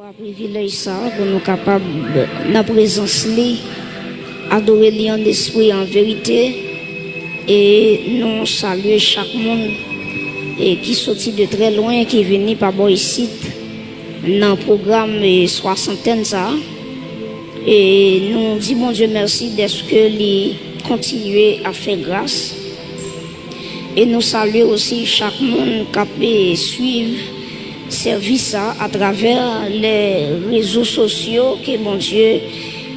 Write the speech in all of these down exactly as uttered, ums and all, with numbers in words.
Pou privilèj sa a, pou nou kapab nan prezans li, adore li an espri, an verite, e nou salye chak moun e ki soti de trè lwen, ki vini pa bò isit nan pwogram e swasantèn sa a. E nou di Bondye mèsi dèske li kontinye ap fè gras. E nou salye osi chak moun k ap, e, swiv sèvis sa atravè lè rezo sosyo, ke Bondye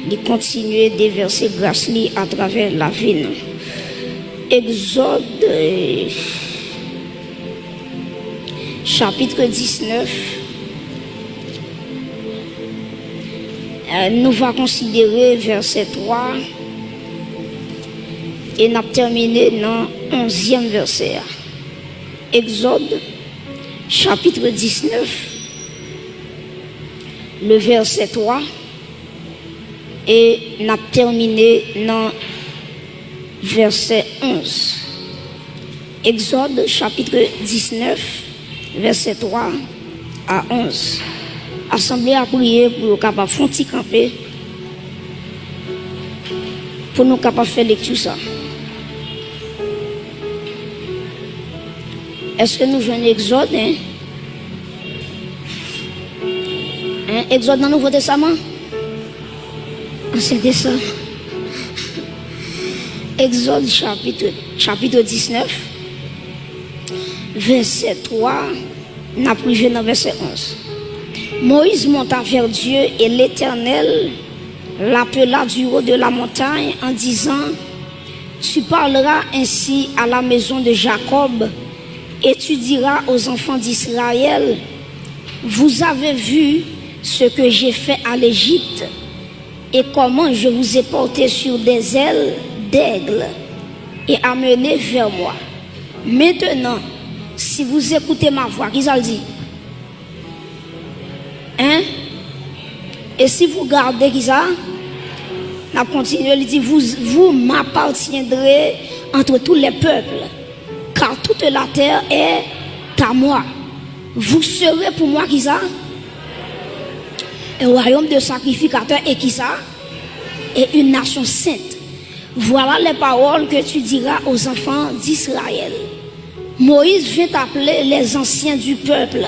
li kontinye devèse gras li atravè lavi nou. Egzòd, e, chapit diznèf, e, nou va konsidere vèsè twa e n ap tèmine nan onzyèm vèsè a. Egzòd, chapit diznèf, le vèsè twa, e n ap tèmine nan vèsè onz. Egzòd, chapit diznèf, vèsè twa a onz. Asanble a priye pou yo kapab fè yon ti kanpe, pou nou kapab fè lekti sa. Èske nou jwenn Egzòd, en? En, Egzòd nan Nouvo Testaman? Ansyen Testaman. Egzòd chapit, chapit diznèf, vèsè twa, n ap rive nan vèsè onz. Moïse monta vers Dieu et l'Éternel l'appela du haut de la montagne en disant, Tu parleras ainsi à la maison de Jacob et tu diras aux enfants d'Israël, Vous avez vu ce que j'ai fait à l'Égypte et comment je vous ai porté sur des ailes d'aigle et amené vers moi. Maintenant, si vous écoutez ma voix, ki sa l di? Hein? Et si vous gardez, ki sa? N ap kontinye, li di, vous, vous m'appartiendrez entre tous les peuples, car toute la terre est à moi. Vous serez pour moi, ki sa? Un royaume de sacrificateurs et, ki sa? Et une nation sainte. Voilà les paroles que tu diras aux enfants d'Israël. Moïse vint appeler les anciens du peuple,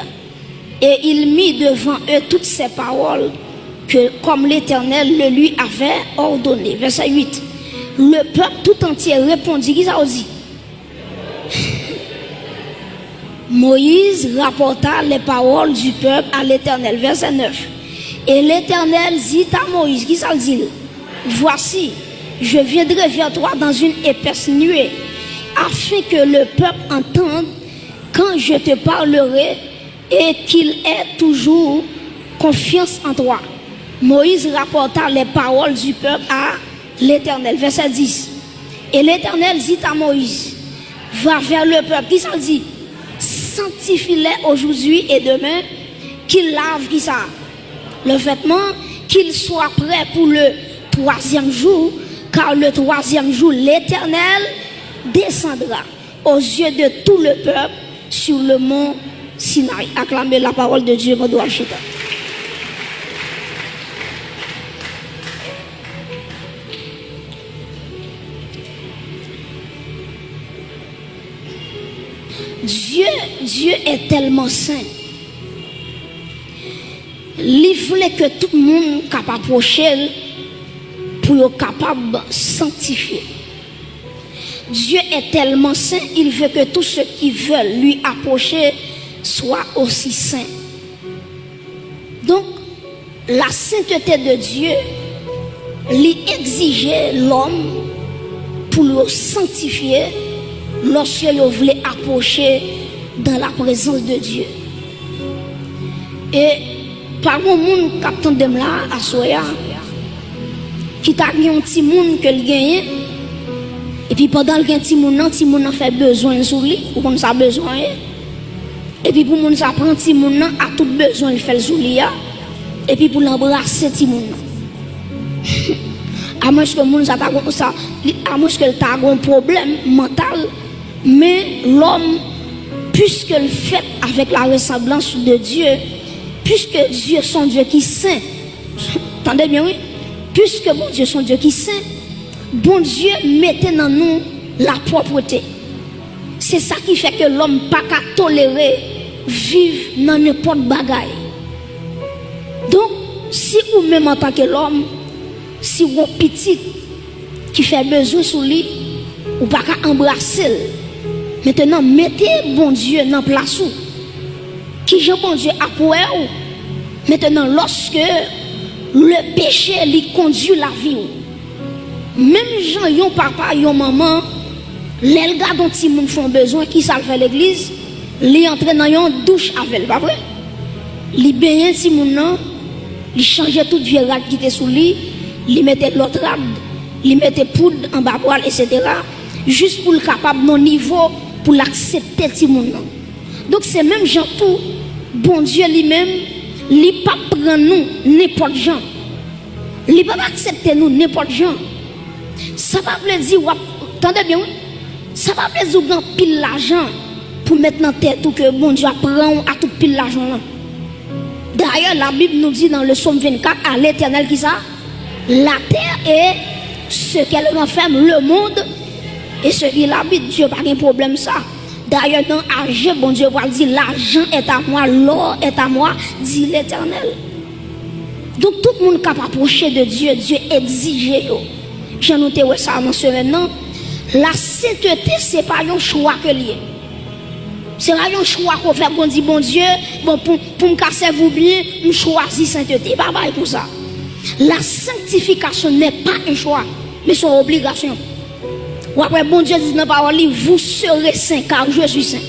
et il mit devant eux toutes ces paroles que, comme l'Éternel le lui avait ordonné. Vèsè uit. Le peuple tout entier répondit, ki sa w di? Moïse rapporta les paroles du peuple à l'Éternel. Vèsè nèf. Et l'Éternel dit à Moïse, ki sa l di l? Voici, je viendrai vers toi dans une épaisse nuée, afin que le peuple entende quand je te parlerai et qu'il ait toujours confiance en toi. Moïse rapporta les paroles du peuple à l'Éternel. Vèsè dis. Et l'Éternel dit à Moïse, va vers le peuple. Ki sa l di? Sanctifie-les aujourd'hui et demain, qu'ils lavent, ki sa? Leurs vêtements, qu'ils soient prêts pour le troisième jour, car le troisième jour, l'Éternel descendra aux yeux de tout le peuple sur le mont Sinaï. Acclamez la parole de Dieu, mwen dwe ap chita. Dieu, Dieu est tellement saint. Li vle ke tout moun k ap apwoche l pou yo kapab sanktifye. Dieu est tellement saint, il veut que tous ceux qui veulent lui approcher soient aussi saints. Donk, la sainteté de Dieu, li egzije lòm pou yo sanktifye lòske yo vle apwoche dans la présence de Dieu. E pa gon moun k ap tande m la aswè a, ki ta gen yon timoun ke l genyen, epi pandan l gen timoun nan, timoun nan fè bezwen l sou li, ou konn sa bezwen ye? Epi pou moun sa pran timoun nan ak tout bezwen l fè l sou li a, epi pou l anbrase timoun nan. Amwenske moun sa ta gon, sa, li, amwenske l ta gon pwoblèm mantal, men lòm, puiske l fèt avèk la resanblans de Dye, Puiske Dye se yon Dye ki sen, tande byen wi, puiske Bondye se yon Dye ki sen, Bondye mete nan nou lapwòpte. Se sa ki fè ke lòm pa ka tolere viv nan nenpòt bagay. Donk, si ou menm antanke lòm, si w gon pitit ki fè bezwen sou li, ou pa ka anbrase l. Mentenan, mete Bondye nan plas ou. Kijan Bondye ap wè w? Mentenan, lòske le peche li kondui lavi w. Menm jan yon papa, yon manman, lè l gade yon timoun fè yon bezwen, kisa l fè legliz? Li antre nan yon douch avè l, pa vre? Li benyen timoun nan, li chanje tout vye rad ki te sou li, li mete lòt rad, li mete poud anba bra l, etsetera, jis pou l kapab nan nivo pou l aksepte timoun nan. Donk, se menm jan tou, Bondye li menm, li p ap pran nou nenpòt jan. Li p ap aksepte nou nenpòt jan. Sa pa vle di w ap, tande byen wi, sa pa vle di w gen anpil lajan pou met nan tèt ou ke Bondye ap pran w a tout pil lajan lan. Dayè, Labib nou di nan le Sòm vennkat, à l'Éternel kisa? La terre et ce qu'elle renferme, le monde et ce qu'il habite. Dye pa gen pwoblèm sa. Dayè, nan aje, Bondye pral di, l'argent est à moi, l'or est à moi, dit l'Éternel. Donk, tout moun k ap apwoche de Dye, Dye egzije yo. Jan nou te wè sa nan semèn nan, la sentete, se pa yon chwa ke l ye. Se pa yon chwa ke w fè, kon di, Bondye, bon, pou, pou m ka sèvi w byen, m chwazi sentete. Pa bay konsa. La sanctification n'est pas un choix, mais c'est une obligation. W ap wè Bondye di nan pawòl li, vous serez saints, car je suis saint.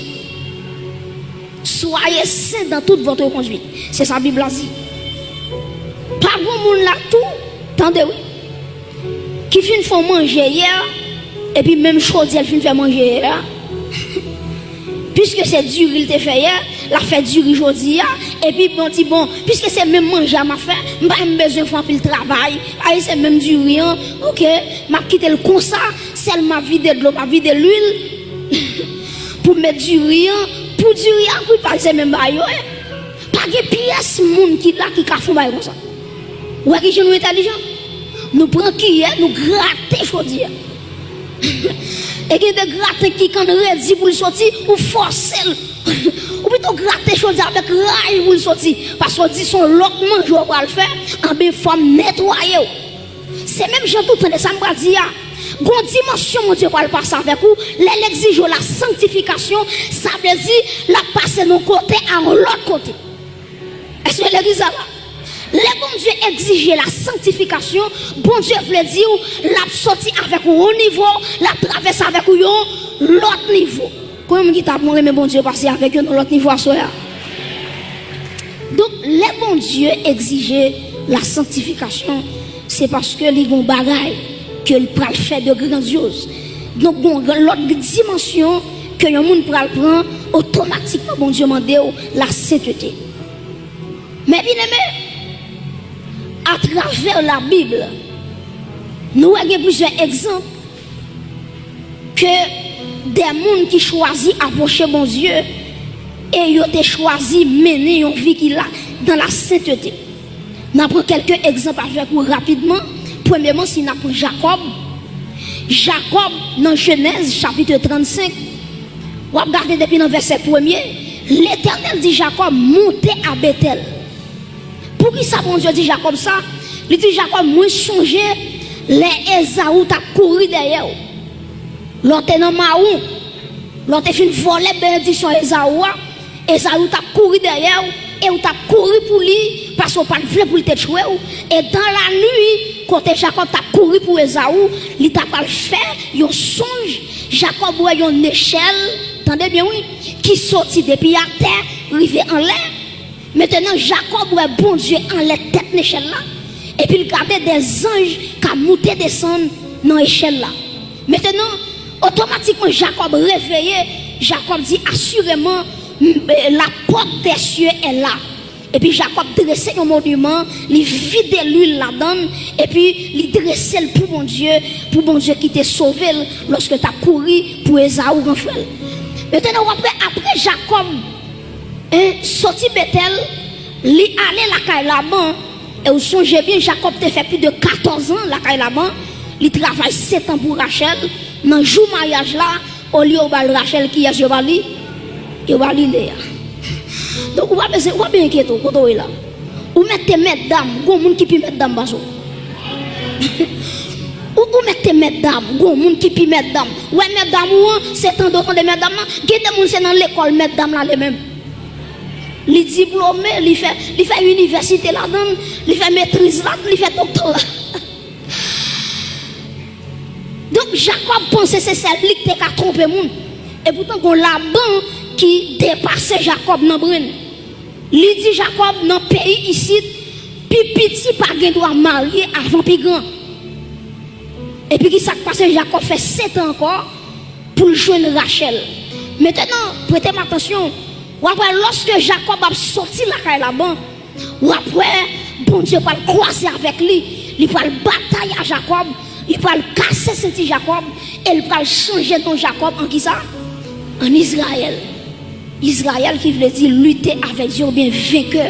Soyez saints dans toute votre conduite. Se sa Bib la di. Pa gon moun la tou, tande wi, ki fin fè yon manje yè, epi menm chodyè l fin fè manje yè a, piske se diri l te fè yè, l ap fè diri jodi a, epi bon, di, bon, piske se menm manje a m ap fè, m pa menm bezwen fè anpil travay, ay, se menm diri an, oke, m ap kite l konsa, sèl m ap vide dlo, m ap vide lwil, pou m met diri an, pou diri a kwit, pa se menm bagay yo ye. Pa gen pyès moun ki la ki ka fè yon bagay konsa. Ou wè ki jan nou entèlijan? Nou pran kiyè, nou grate chodyè. E gen de graten ki kann redi pou l soti, ou fòse l. Ou pito grate chodyè avèk raj pou l soti. Paske w di se yon lòt manje w pral fè, anben fò m netwaye w. Se menm jan tou, tande sa m pral di a. Gon dimansyon Bondye pral pase avèk ou, lè l egzije w la sanctification, sa vle di l ap pase nan yon kote a yon lòt kote. Èske legliz la la? Lè Bondye egzije la sanctification, Bondye vle di w l ap soti avèk ou yon nivo, l ap travèse avèk ou yon lòt nivo. Konbyen moun ki ta renmen Bondye pase avèk yo nan lòt nivo aswè a? Donk, lè Bondye egzije la sanctification, se paske li gon bagay ke l pral fè de grandyoz. Donk, gon lòt dimansyon ke yon moun pral pran, otomatikman Bondye mande w la sentete. Men byeneme, atravè Labib, nou wè gen plizyè egzanp ke de moun ki chwazi apwoche Bondye e yo te chwazi mennen yon vi ki la, dans la sainteté. N a pran kèlke egzanp avèk ou rapidman. Premyeman, si n ap pran Jakòb, Jakòb nan Jenèz chapit trannsenk, w ap gade depi nan vèsè premye, Letènèl di Jakòb, monte a Betèl. Poukisa Bondye di Jakòb sa? Li di Jakòb, mwen sonje lè Ezaou t ap kouri dèyè w. Lè w te nan mawon, lè w te fin vòlè benediksyon Ezaou a, Ezaou t ap kouri dèyè w, e w t ap kouri pou li, paske w pa t vle pou l te tchwe w. E dans la nuit, kote Jakòb t ap kouri pou Ezaou, li t ap al fè yon sonj. Jakòb wè yon nechèl, tande byen wi, ki soti depi atè, rive anlè. Mentenan, Jakòb wè Bondye anlè tèt nechèl la, epi l gade de zanj k ap moute desann nan echèl la. Mentenan, otomatikman, Jakòb reveye, Jakòb di, asireman, m- e, la porte des cieux est là. Epi Jakòb drese yon moniman, li vide lwil ladan l, epi li drese l pou Bondye, pou Bondye ki te sove l lòske l t ap kouri pou Ezaou, gran frè l. Mentenan, w ap wè, apre Jakòb, en, soti Betèl, Li ale lakay Laban, e w sonje byen, Jakòb te fè plis de katòz an lakay Laban, li travay sèt an pou Rachèl, nan jou maryaj la, olye yo ba l Rachèl, kiyès yo ba li? Yo ba li Leya. Donk, ou pa bezwen, ou pa bezwen enkyete w, kote w ye la. Ou mèt te mètdam, gon moun ki pi mètdam pase w. Ou, ou mèt te mètdam, gon moun ki pi mètdam. Ou wè mètdam ou an, se tande w tande mètdam nan, gen de moun se nan lekòl mètdam la ale menm. Li diplome, li fè, li fè inivèsite ladan l, li fè metriz ladan l, li fè doktora. Donk, Jakòb panse se sèl li ki te ka twonpe moun. Epoutan, gon Laban ki depase Jakòb nan brenn. Li di Jakòb, nan peyi isit, pi piti pa gen dwa marye avan pi gran. Epi ki sa k pase? Jakòb fè sèt an ankò pou l jwenn Rachèl. Mentenan, prete m atansyon, w ap wè lòske Jakòb ap soti lakay Laban, w ap wè Bondye pral kwaze avèk li, li pral batay ak Jakòb, li pral kase senti Jakòb, e li pral chanje non Jakòb an kisa? An Izrayèl. Izrayèl ki vle di lite avèk Dye oubyen venkè.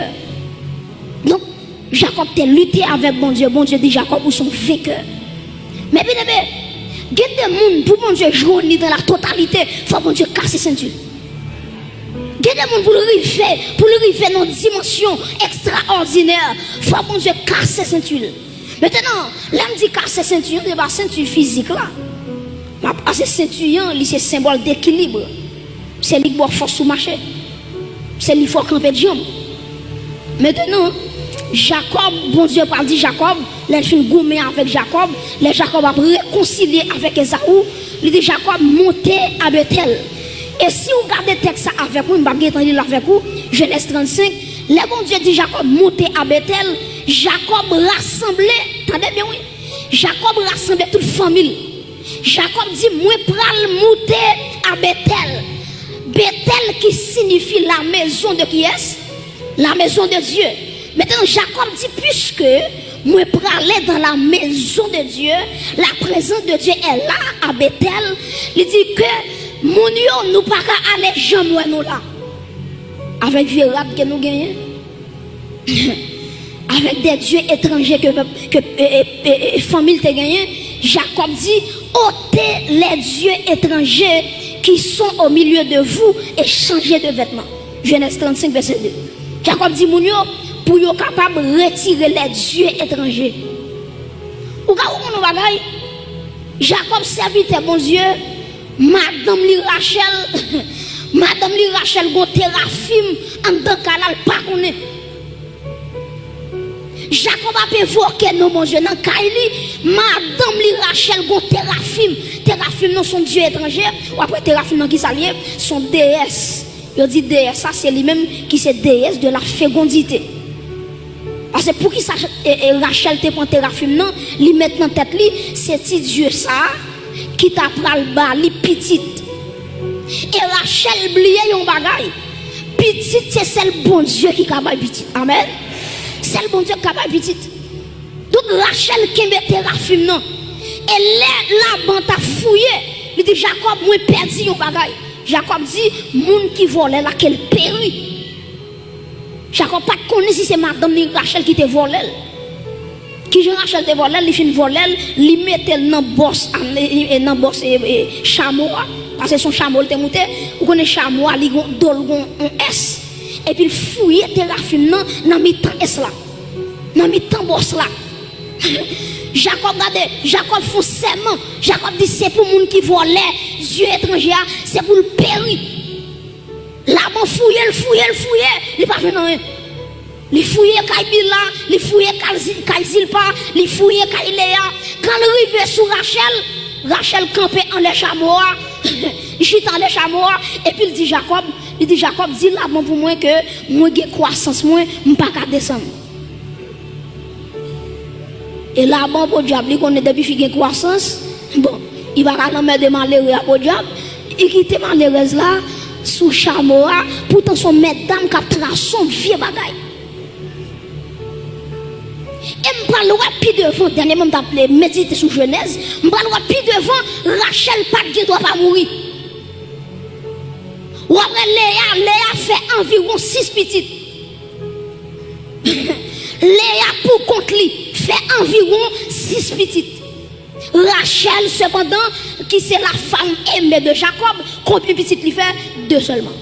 Donk, Jakòb te lite avèk Bondye. Bondye di Jakòb, ou se yon venkè. Men byeneme, gen de moun, pou Bondye jwenn li dan la totalite, fò Bondye kase senti l. Gen de moun, pou l rive, pou l rive nan yon dimansyon ekstraòdinè, fò Bondye kase senti l. Mentenan, lè m di kase senti an, se pa senti fizik la. M ap pase senti an, li se senbòl dekilib. Se li k ba w fòs pou w mache. Se li fè w kanpe djanm. Mentenan, Jakòb, Bondye pral di Jakòb, lè l fin goumen avèk Jakòb, lè Jakòb ap rekonsilye avèk Ezaou, li di Jakòb, monte a Betèl. E si w gade tèks sa avèk mwen, m p ap gentan li l avèk ou, Jenèz trannsenk, lè Bondye di Jakòb, monte a Betèl, Jakòb rasanble, tande byen wi, Jakòb rasanble tout fanmi l. Jakòb di, mwen pral moute a Betèl. Betèl ki siyifi la maison de kiyès? La maison de Dieu. Mentenan, Jakòb di, puiske mwen prale dans la maison de Dieu, la présence de Dieu est là, a Betèl, li di ke moun yo, nou pa ka ale janm wè nou la. Avèk vye rad ke nou genyen. Avèk de dye etranje ke, ke, e, e, e, e, fanmi l te genyen, Jakòb di, ôtez les dieux étrangers qui sont au milieu de vous et changez de vêtements. Jenèz trannsenk, vèsè de. Jakòb di moun yo, pou yo kapab retire les dieux étrangers. Ou ka konprann yon bagay? Jakòb, sèvitè Bondye, madanm li Rachèl, madanm li Rachèl gon terafim anndan kay la, l pa konnen. Jakòb ap envoke non Bondye nan kay li, madanm li Rachèl gon terafim. Terafim nan se yon dye etranje, w ap wè terafim nan kisa l ye, se yon deyès. Yo di deyès sa, se li menm ki se déesse de la fécondité. Paske poukisa, e, e, Rachèl te pran terafim nan, li met nan tèt li, se ti dye sa a ki ta pral ba li pitit. E Rachèl bliye yon bagay, pitit se sèl Bondye ki ka bay pitit. Amèn. Sèl Bondye ki ka bay pitit. Donk, Rachèl kenbe terafim nan. E lè Laban t ap fouye, li di, Jakòb, mwen pèdi yon bagay. Jakòb di, moun ki vòlè la, ke l peri. Jakòb pa t konnen si se madanm li Rachèl ki te vòlè l. Kijan Rachèl te vòlè l? Li fin vòlè l, li mete l nan bòs, e, e, nan bòs, e, e, chamo a. Paske se yon chamo l te moute. Ou konnen chamo a, li gon, do l gon yon S. Epi l fouye terafim nan, nan mitan S la. Nan mitan bòs la. Jakòb, gade, Jakòb fè yon sèman. Jakòb di se pou moun ki vòlè dye etranje a, se pou l peri. Laban fouye l, fouye l, fouye, li pa jwenn anyen. Li fouye kay Bila, li fouye kay Zi-, kay Zilpa, li fouye kay Leya. Kan l rive sou Rachèl, Rachèl kanpe anlè chamo a, chita anlè chamo a, epi l di Jakòb, li di Jakòb, di Laban pou mwen ke mwen gen kwasans mwen, m pa ka desann. E Laban podyab, li konnen depi fi gen kwasans, bon, li pa ka lanmède malere a podyab, li kite malerèz la sou chamo a, poutan se yon mètdam k ap trase yon vye bagay. E m pral wè pi devan, dènyèman m t ap medite sou Jenèz, m pral wè pi devan, Rachèl pa t gen dwa pa mouri. W ap wè Leya, Leya fè anviwon sis pitit. Leya poukont li fè anviwon sis pitit. Rachèl, sepandan, ki se la fanm eme de Jakòb, konbyen pitit li fè? De sèlman.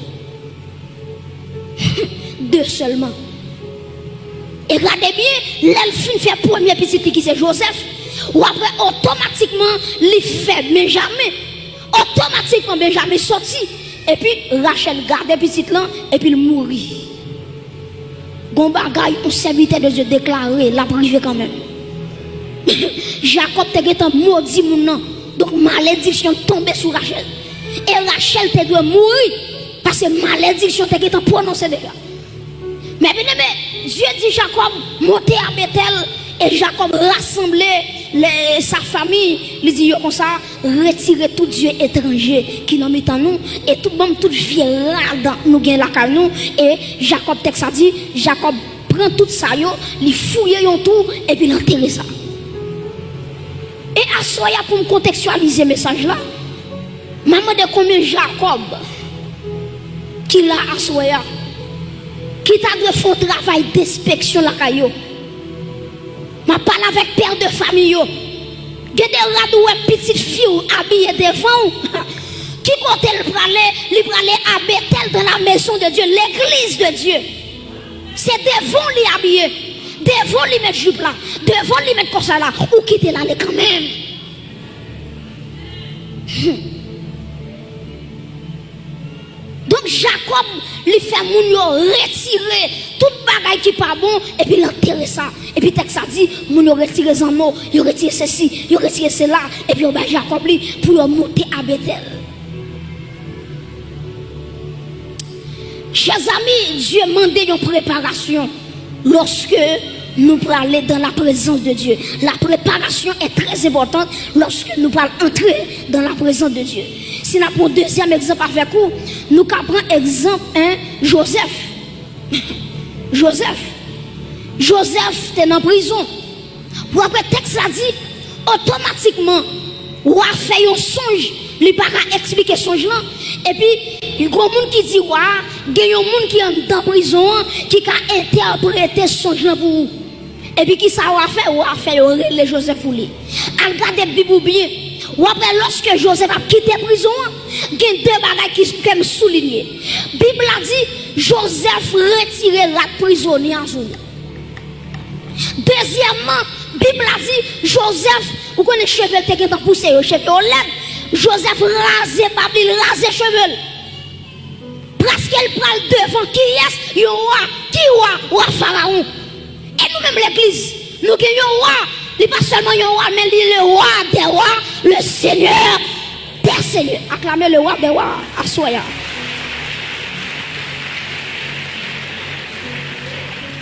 De sèlman. E gade byen, lè l fin fè premye pitit li ki se Jozèf, w ap wè otomatikman li fè Benjamen. Otomatikman Benjamen soti. Epi Rachèl gade pitit lan, epi l mouri. Gon bagay yon sèvitè de Dye deklare, l ap rive kanmenm. Jakòb te gentan modi moun nan. Donk, malediksyon tonbe sou Rachèl. E Rachèl te dwe mouri, paske malediksyon te gentan pwononse deja. Men byeneme, Dye di Jakòb, monte a Betèl, e Jakòb rasanble le, sa famiy, li di yo konsa, retire tout dye etranje ki nan mitan nou, e tout, ban m tout vye rad nou gen lakay nou, e Jakòb, tèks la di, Jakòb pran tout sa yo, li fouye yon twou, epi l antere sa. E aswè a, pou m kontekstyalize mesaj la, m ap mande konbyen Jakòb ki la aswè a, ki ta dwe fè yon travay denspeksyon lakay yo. M ap pale avèk pè de fanmi yo. Gen de rad ou wè pitit fi w abiye devan w. Ki kote l prale? Li prale a Betèl, dans la maison de Dieu, l'église de Dieu. Se devan w li abiye. Devan w li met jip la. Devan w li met kòsèt la. Ou kite l ale kanmenm. Donk, Jakòb, li fè moun yo retire tout bagay ki pa bon, epi l antere sa. Epi tèks sa di, moun yo retire zanno, yo retire sesi, yo retire sela, epi yo bay Jakòb li pou yo monte a Betèl. Chè zanmi, Dye mande yon preparasyon lòske nou prale dans la présence de Dieu. La préparation est très importante lorsque nou pral antre dans la présence de Dieu. Si n ap pran yon dezyèm egzanp avèk ou, nou ka pran egzanp, en, Jozèf. Jozèf. Jozèf te nan prizon. Pou apre tèks la di, otomatikman, wa fè yon sonj, li pa ka eksplike sonj lan. Epi, gon moun ki di wa, gen yon moun ki anndan prizon an ki ka entèprete sonj lan pou ou. Epi kisa wa fè? Wa fè yo rele Jozèf pou li. Al gade Bib ou byen. W ap wè lòske Jozèf ap kite prizon an, gen de bagay ki, ke m soulinye. Bib la di, Jozèf retire rad prizonye a sou li. Dezyèmman, Bib la di, Jozèf, ou konnen cheve l te gentan pouse yo, cheve yo lèd. Jozèf raze bab li, l raze cheve l. Prèske l pral devan kiyès? Yon wa. Ki wa? Wa Farawon. E nou menm legliz, nou gen yon wa. Li pa sèlman yon wa, men li le roi des rois, le seigneur des seigneurs. Aklame le roi des rois aswè a.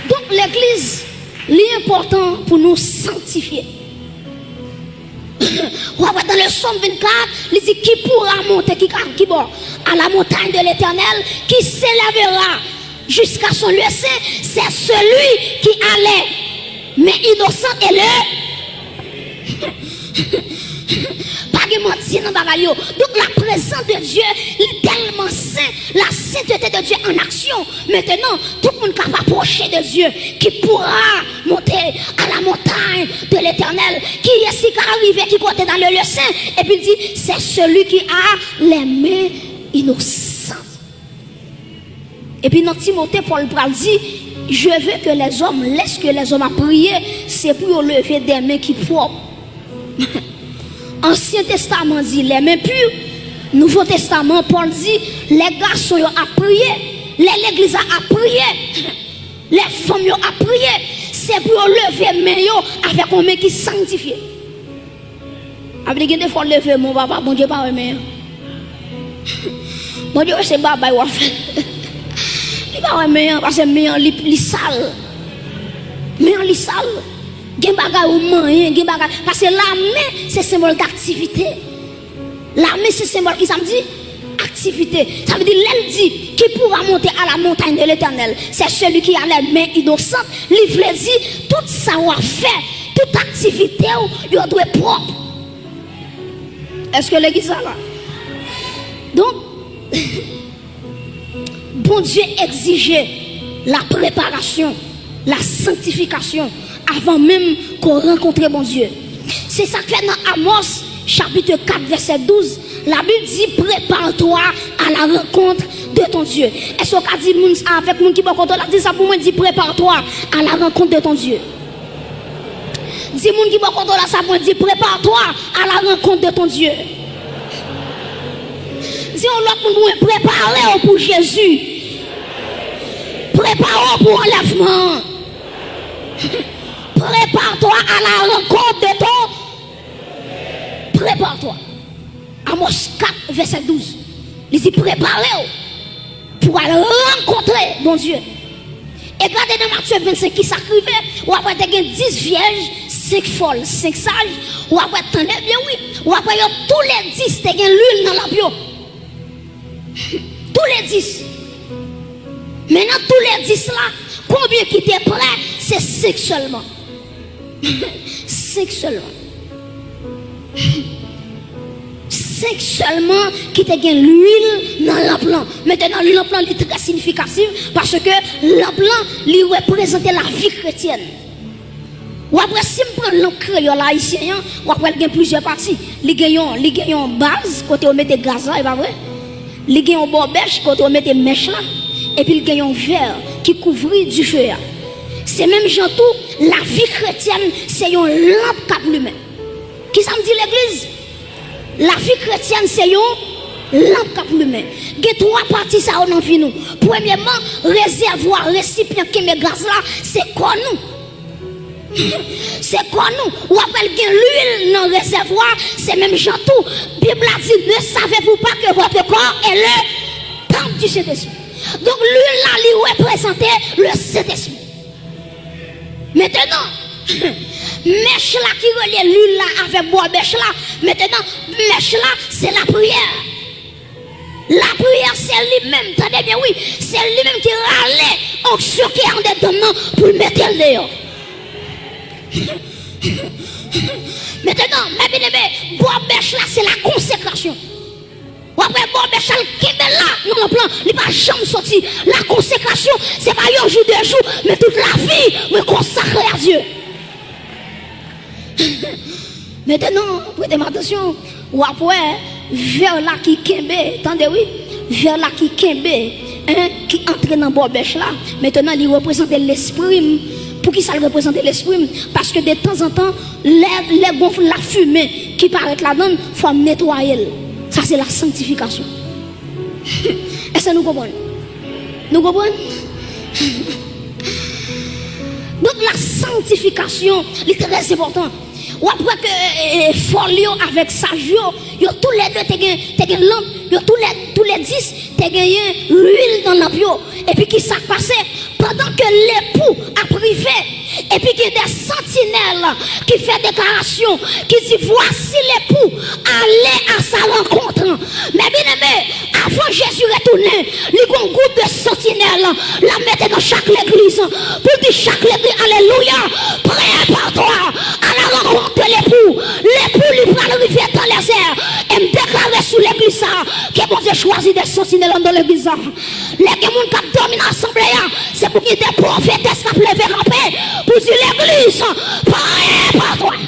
Donk, legliz, li enpòtan pou nou sanktifye. W ap wè dans le Psaume vingt-quatre, li di, qui pourra monter, ki ka, ki bò? À la montagne de l'Éternel, qui s'élèvera jusqu'à son lieu saint, c'est celui qui a les mains innocentes et le Pa gen manti nan bagay yo. Donk, la prezans de Dye, li tèlman sen, la sainteté de Dieu en action. Maintenant, tout moun k ap apwoche de Dye, qui pourra monter à la montagne de l'Éternel. Kiyès ki ka rive ki kote nan le lieu saint? Epi l di, c'est celui qui a les mains innocentes. Epi nan Timote, Pòl pral di, je veux que les hommes, lèske lèzòm ap priye, se pou yo leve de men ki pwòp. Ansyen Testaman di les mains pures. Nouvo Testaman, Pòl di, lè gason yo ap priye, lè legliz la ap priye, lè fanm yo ap priye, se pou yo leve men yo avèk yon men ki sanktifye. Ap di gen de fwa w leve men w, papa, Bondye pa wè men an. Bondye wè se babay w ap fè. Li pa wè men an, paske men an, li, li sal. Men an, li sal. Gen bagay ou manyen, gen bagay. Paske lamen, se senbòl daktivite. Lamen, se senbòl ki sa m di? Aktivite. Sa vle di, lè l di, qui pourra monter à la montagne de l'Éternel, c'est celui qui a les mains innocentes, li vle di, tout sa w ap fè, tout aktivite w, yo dwe pwòp. Èske legliz la la? Donk, Bondye egzije la preparasyon La sanctification avant même qu'on rencontre Bondye. Se sa k fè nan Amos chapit kat vèsè douz, Labib di, prépare-toi à la rencontre de ton Dieu. Èske w ka di moun sa avèk moun ki bò kote w la? Di sa pou mwen, di, prépare-toi à la rencontre de ton Dieu. Di moun ki bò kote w la sa pou mwen, di, prépare-toi à la rencontre de ton Dieu. Di yon lòt moun pou mwen, prepare w pou Jezi. Prepare w pou anlèvman. Prépare-toi à la rencontre de ton. Prépare-toi. Amos kat, vèsè douz. Li di, prepare w pou al rankontre Bondye. E gade nan Matye vennsenk ki sa k rive, w ap wè te gen dis vyèj, senk fòl, senk saj, w ap wè, tande byen wi, w ap wè yo toulèdis te gen lwil nan lanp yo. Toulèdis. Men nan toulèdis la, konbyen ki te prè? Se senk sèlman. Senk sèlman. Senk sèlman ki te gen lwil nan lanp lan. Mentnan, lanp lan, li trè siyifikatif, paske lanp lan, li reprezante lavi kretyèn. W ap wè, si m pran lanp kreyòl ayisyen an, w ap wè l gen plizyè pati. Li gen yon, li gen yon baz kote yo mete gaz la, e pa vre? Li gen yon bòbèch kote yo mete mèch la, epi l gen yon vè ki kouvri dife a. Se menm jan tou, lavi kretyèn se yon lanp k ap limen. Kisa m di legliz? Lavi kretyèn se yon lanp k ap limen. Gen twa pati sa yo nan vi nou. Premyèman, rezèvwa, resipyan kenbe gaz la, se kò nou. Se kò nou. W ap wè l gen lwil nan rezèvwa, se menm jan tou. Bib la di, ne savez-vous pas que votre corps est le temple du Saint-Esprit? Donk, lwil la, li reprezante le Sentespri. Mentnan, mèch la ki relye lwil la avèk bòbèch la, mentnan, mèch la, se lapriyè. Lapriyè, se li menm, tande byen wi, se li menm ki rale onksyon ki andedan m nan pou l mete l deyò. Mentnan, mè byeneme, bòbèch la, se la konsekrasyon. W ap wè bòbèch la, l kenbe la nan lanp lan, li pa janm soti. La konsekrasyon, se pa yon jou, de jou, men tout lavi mwen konsakre a Dye. Mentnan, prete m atansyon, w ap wè vè la ki kenbe, tande wi, vè la ki kenbe, en, ki antre nan bòbèch la. Mentnan, li reprezante lespri m. Poukisa l reprezante lespri m? Paske detanzantan, lè, lè gon lafimen ki parèt ladan l, fò m netwaye l. Sa se la sanktifikasyon. Èske nou konprann? Nou konprann? Donk, la sanktifikasyon, li trè enpòtan. W ap wè ke, e, e, fòl yo avèk saj yo, yo toulède te gen, te gen lanp, yo toulè, toulèdis te genyen lwil nan lanp yo. Epi ki sa k pase? Pandan ke lepou ap rive, epi gen de santinèl ki fè deklarasyon, ki di, voici l'époux, allez à sa rencontre. Mè byeneme, avan Jezi retounen, li gon gwoup de santinèl l ap mete nan chak legliz, pou l di chak legliz, alelouya, prépare-toi à la rencontre de l'époux. Lepou li pral rive dans les airs. E m deklare sou legliz sa, ke Bondye chwazi de santinèl anndan legliz sa. Lè gen moun k ap dòmi nan asanble a, se pou gen de pwofetès k ap leve kanpe pou di legliz, prépare-toi.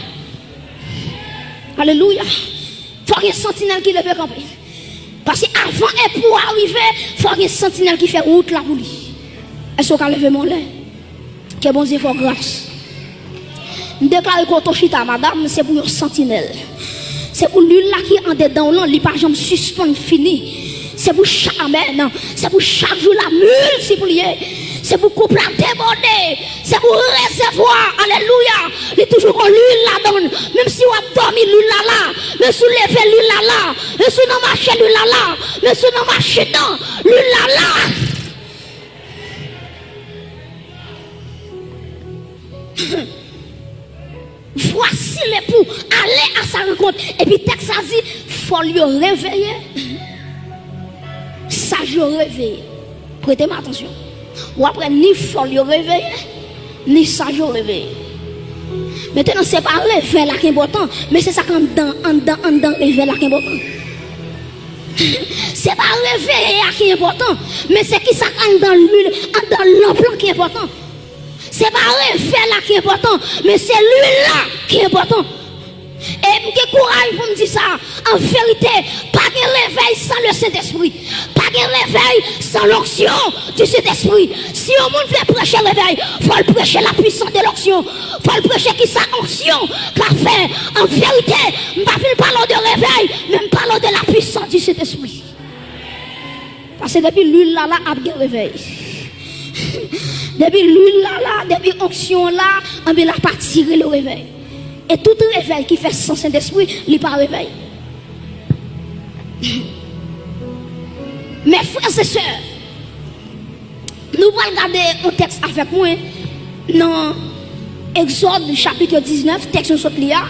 Alelouya. Fò gen santinèl ki leve kanpe. Paske avan lepou a rive, fò gen santinèl ki fè wout la pou li. Èske w ka leve men w anlè? Ke Bondye fè w gras. M deklare kote w chita, madanm, se pou yon santinèl. Se pou lwil la ki andedan w lan, li pa janm sispann fini. Se pou chak, amèn. Se pou chak jou la miltipliye. Se pou koup la debòde. Se pou rezèvwa, alelouya. Li toujou gon lwil ladan l. Menm si w ap dòmi, lwil la la. Menm si w leve, lwil la la. Menm si w nan mache, lwil la la. Menm si w nan machin nan, lwil la la. Voici l'époux, allez à sa rencontre. Epi tèks la di, fòl yo reveye, saj yo reveye. Prete m atansyon. W ap wè ni fòl yo reveye, ni saj yo reveye. Mentnan, se pa revè la ki enpòtan, men se sa k anndan, anndan, anndan revè la ki enpòtan. Se pa reveye a ki enpòtan, men se ki sa k anndan lwil, anndan lanp lan ki enpòtan. Se pa revèy la ki enpòtan, men se lwil la ki enpòtan. E m gen kouraj pou m di sa, an verite, pa gen revèy san le Sentespri. Pa gen revèy san l'onction du Saint-Esprit. Si yon moun vle preche revèy, fò l preche la puissance de l'onction. Fò l preche kisa onksyon ka fè. An verite, m pa vin pale w de revèy, men m pale w de la puissance du Saint-Esprit. Paske depi lwil la la, ap gen revèy. Depi lwil la la, depi onksyon la, anben l ap atire le revèy. E tout revèy ki fè san Sentespri, li pa revèy. Mes frères et sœurs, nou pral gade yon tèks avèk mwen nan Egzòd chapit diznèf, tèks nou sot li a.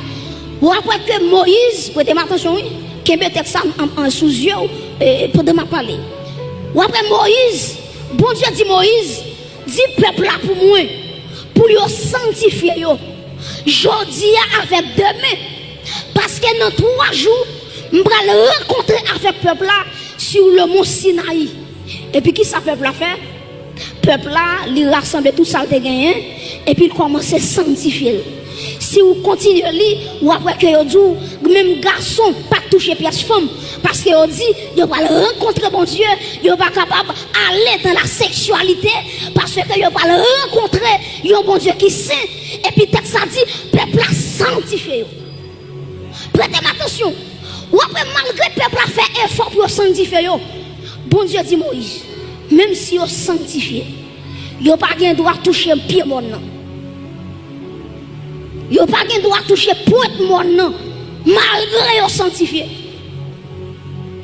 W ap wè ke Moyiz, prete m atansyon wi, kenbe tèks sa an, an, sou zye w, e, pandan m ap pale. W ap wè Moyiz, Bondye di Moyiz, di pèp la pou mwen, pou yo sangtifye yo, jodi a avèk demen, paske nan twa jou, m pral rankontre avèk pèp la sur le mont Sinaï. Epi kisa pèp la fè? Pèp la, li rasanble tout sa l te genyen, epi l kòmanse sangtifye l. Si w kontinye li, w ap wè ke yo di w, menm gason pa t touche pyès fanm, paske yo di, yo pral rankontre Bondye, yo pa kapab ale dans la sexualité, paske yo pral rankontre yon Bondye ki sen, epi tèks la di, pèp la sangtifye yo. Prete m atansyon. W ap wè malgre pèp la fè efò pou yo sangtifye yo, Bondye di Moyiz, menm si yo sangtifye, yo pa gen dwa touche pye mòn nan. Yo pa gen dwa touche pwent mòn nan, malgre yo sangtifye.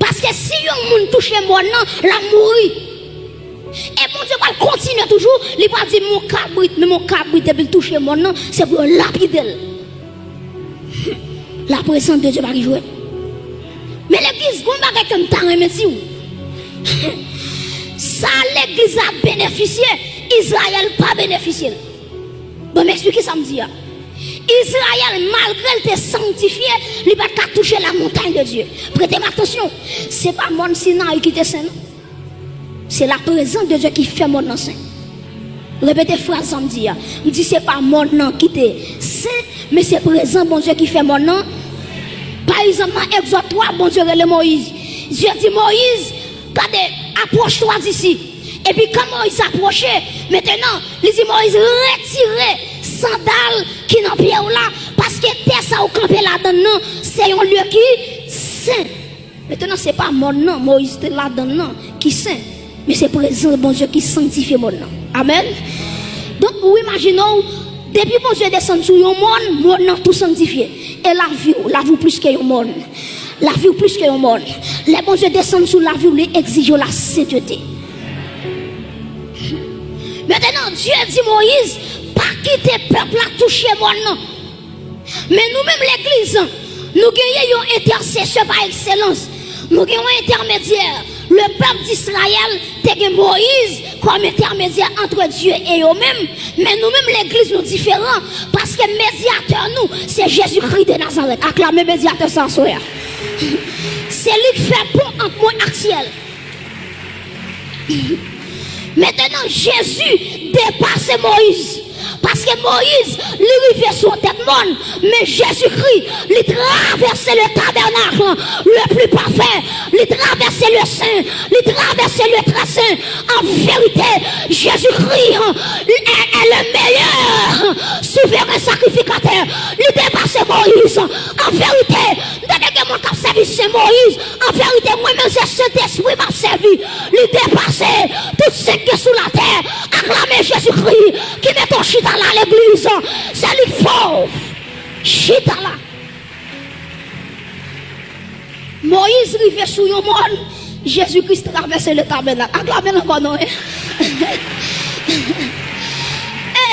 Paske si yon moun touche mòn nan, l ap mouri. E Bondye pral kontinye toujou, li pral di, "Mon kabrit, men mon kabrit, depi l touche mòn nan, se pou yo lapide l." La présence de Dieu pa gen jwèt. Men legliz, gon bagay ke m ta renmen di w. Sa legliz la benefisye, Izrayèl pa benefisye l. Bon, m eksplike sa m di a. Izrayèl, malgre l te sangtifye, li pa t ka touche la montagne de Dieu. Prete m atansyon, se pa mòn Sinayi ki te sen, non. Se la prezans de Dye ki fè mòn nan sen. Repete fraz sa m di a. M di se pa mòn nan ki te sen, men se prezans Bondye ki fè mòn nan. Pa egzanp, nan Egzòd twa, Bondye rele Moyiz. Dye di Moyiz, gade, apwoche twa disi. Epi kan Moyiz apwoche, mentenan, li di Moyiz, retire sandal ki nan pye w la, paske tè sa ou kanpe ladann nan, se yon lye ki sen. Mentenan, se pa mòn nan Moyiz te ladann nan ki sen, men se prezans Bondye ki sangtifye mòn nan. Amèn. Donk, ou imajine w, depi Bondye desann sou yon mòn, mòn nan tou sangtifye. E lavi w, lavi w plis ke yon mòn. Lavi w plis ke yon mòn. Lè Bondye desann sou lavi w, li egzije w la sentete. Mentenan, Dye di Moyiz, pa kite pèp la touche mòn nan. Men nou menm legliz, nou genyen yon entèsesè pa ekselans. Nou gen yon entèmedyè. Le pèp d'Izrayèl te gen Moyiz kòm entèmedyè antre Dye e yo menm. Men nou menm legliz nou diferan, paske medyatè nou, se Jezikri de Nazarèt. Aklame medyatè sa aswè a. Se li k fè pon ant mwen ak syèl. Mentenan, Jezi depase Moyiz. Paske Moyiz, li rive sou tèt mòn, men Jezikri, li travèse le tabènak le pli pafè, li travèse le sen, li travèse le trè sen. An verite, Jezikri, li è, è le meyè souveren sakrifikatè. Li depase Moyiz. An verite, m tande gen moun k ap sèvi Sen Moyiz. An verite, mwen menm se Sentespri m ap sèvi. Li depase tout sen k gen sou latè. Aklame Jezikri ki mete w chita la, legliz. Se li k fè w chita la. Moyiz rive sou yon mòn, Jezikri travèse le tabènak. Aklame l ankò non, en. E,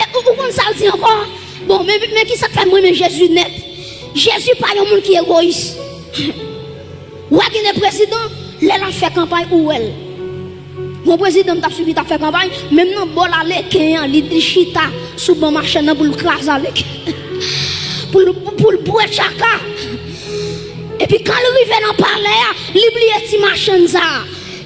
e, ou, ou konn sa l di ankò? Bon, men, men kisa k fè m renmen Jezi nèt? Jezi pa yon moun ki egoyis. Ou wè gen de prezidan, lè l ap fè kanpay, ou wè l. Gon prezidan m t ap swiv, li t ap fè kanpay, menm nan bòl a leken an, li, li chita sou ban machann nan pou l kraze a leken. Pou l, pou l bwè tchaka. Epi kan l rive nan palè a, li bliye ti machann sa a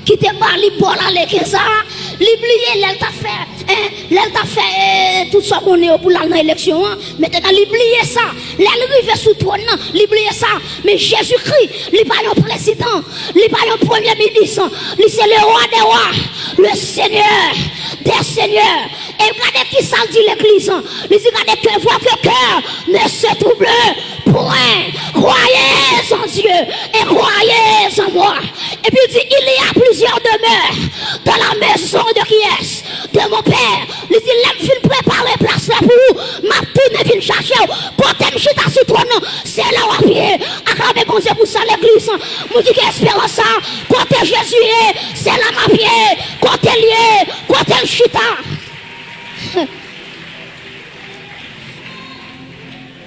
ki te ba li bòl a leken sa a, Li bliye lè l t ap fè, en, lè l t ap fè, eh, tout sa w konnen yo pou l al nan eleksyon an. Mentnan, li bliye sa. Lè l rive sou twòn nan, li bliye sa. Men Jezikri, li pa yon prezidan, li pa yon premye minis. Li se le Rwa dè wa, le Senyè dè senyè. E gade ki sa l di legliz an. Li di, gade, que votre cœur ne se trouble point. Croyez en Dieu et croyez en moi. Epi l di, il y a plusieurs demeures dans la maison de qui est? De mon père. Li di, lè m fin prepare plas la pou ou, m ap tounen vin chache w. Kote m chita sou twòn nan, se la w ap ye. Aklame Bondye pou sa, legliz. Moun ki gen esperans sa, kote Jezi ye, se la m ap ye. Kote l ye, kote l chita.